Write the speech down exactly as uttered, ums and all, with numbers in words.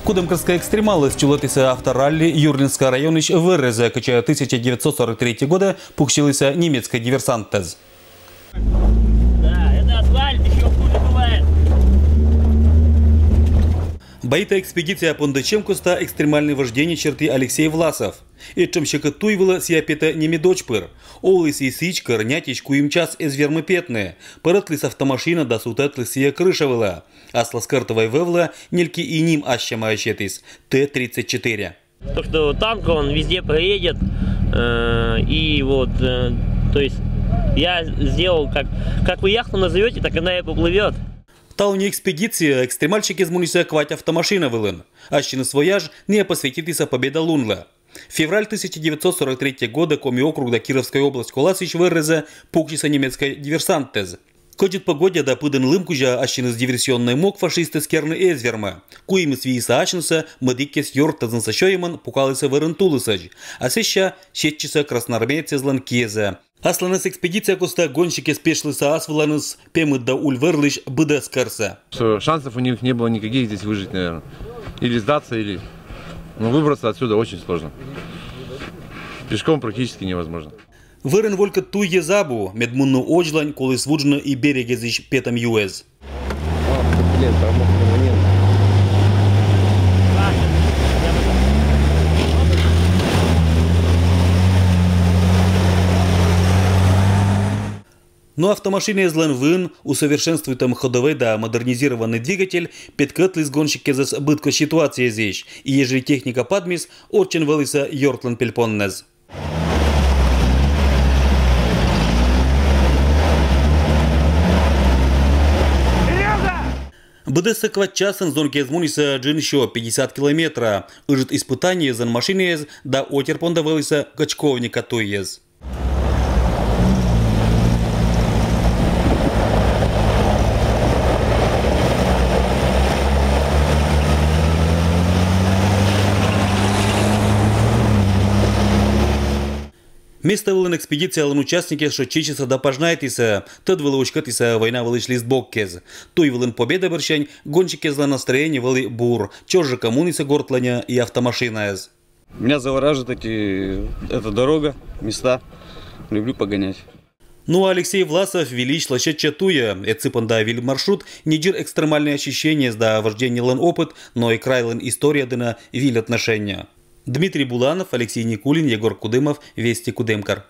Кудымкарская экстремалась чулатіса авторалли Юрлинская районысь вӧрезӧ, кӧть тысяча девятьсот сорок третьего года пуксиліса немецкая диверсанттэз. Да, это асфальт, еще хуже бывает. Байтӧ экспедиция пондӧдчӧм коста экстремальнӧй вождение серти Алексей Власов. Этшӧм сьӧкыд туй вылӧ сійӧ петӧ немедодз пыр. Оліс и сідзкӧр, нятьысь куим час эз вермы петны. Пӧрӧтліс автомашина да сувтӧдліс сійӧ крыша вылӧ. Аслас кӧрт вӧй вӧвлӧ нелькӧ и ним ассьӧмаӧсь сетіс — Т тридцать четыре. То, что танк, он везде проедет, э, и вот, э, то есть я сделал, как, как вы яхту назовете, так она и поплывет. Талунья экспедиция экстремальщикъяс мунісӧ квать автомашина вылын. Ассьыныс вояж найӧ посвятитіса Победа лунлы. Февраль тысяча девятьсот сорок третьего года Коми округ да Кировская область коласысь вӧрезӧ пуксисӧ немецкая диверсанттэз. Кӧдзыд погода да пыдӧн лым кузя ассьыныс диверсионнӧй мог фашистъяс керны эз вермы. Куимыс виисӧ асьнысӧ мӧдіккӧс ёрт тӧдсӧмсӧ сёйӧмӧн пукалісӧ вӧрын тулысӧдз, а сэсся сетчисӧ красноармеецъяслӧн киӧзӧ. Асланыс экспедиция коста гонщикъяс пешлісӧ ас выланыс Пемыд да Уль вӧрлысь быд эскӧрсӧ. Что шансов у них не было никаких здесь выжить, наверное. Или сдаться, или... Ну, выбраться отсюда очень сложно. Пешком практически невозможно. Вӧрын волькӧд туйыс абу, мед мунны одзлань, коліс вуджны и берегъясысь петӧм юӧс. Блин, промокли момент. Но автомашинаэзлӧн вын, усовершенствуйтӧм ходовӧй да модернизированнӧй двигатель петкӧдліс гонщикъясӧс быдкодь ситуацияысь, и ежели техника падмис, орччӧн вӧлісӧ ёртлӧн пельпоннас. Быдӧссӧ квать часӧн зонкиыс мунісӧ джын сё пятьдесят километра. Ыджыд испытание зон машинаэз да отир понда вӧлісӧ кӧчковника туйыс. Места вылын экспедициялӧн участникъяс шойччысисӧ да пажнайтісӧ, тӧд вылӧ уськӧдісӧ война вылысь листбоккез. Туй вылын победа бӧрсянь гонщикъяслӧн настроение вӧлі бур, чорыдджыка мунісӧ гортленӧ и автомашинаэз. Меня завораживает эти, эта дорога, места. Люблю погонять. Но Алексей Власов вильысь лӧсьӧдчӧ туйӧ, этсы понда виль маршрут, недзир экстремальнӧй ощущениеяс да вождениелӧн опыт, но и крайлӧн история дінӧ виль отношение. Дмитрий Буланов, Алексей Никулин, Егор Кудымов, Вести Кудымкар.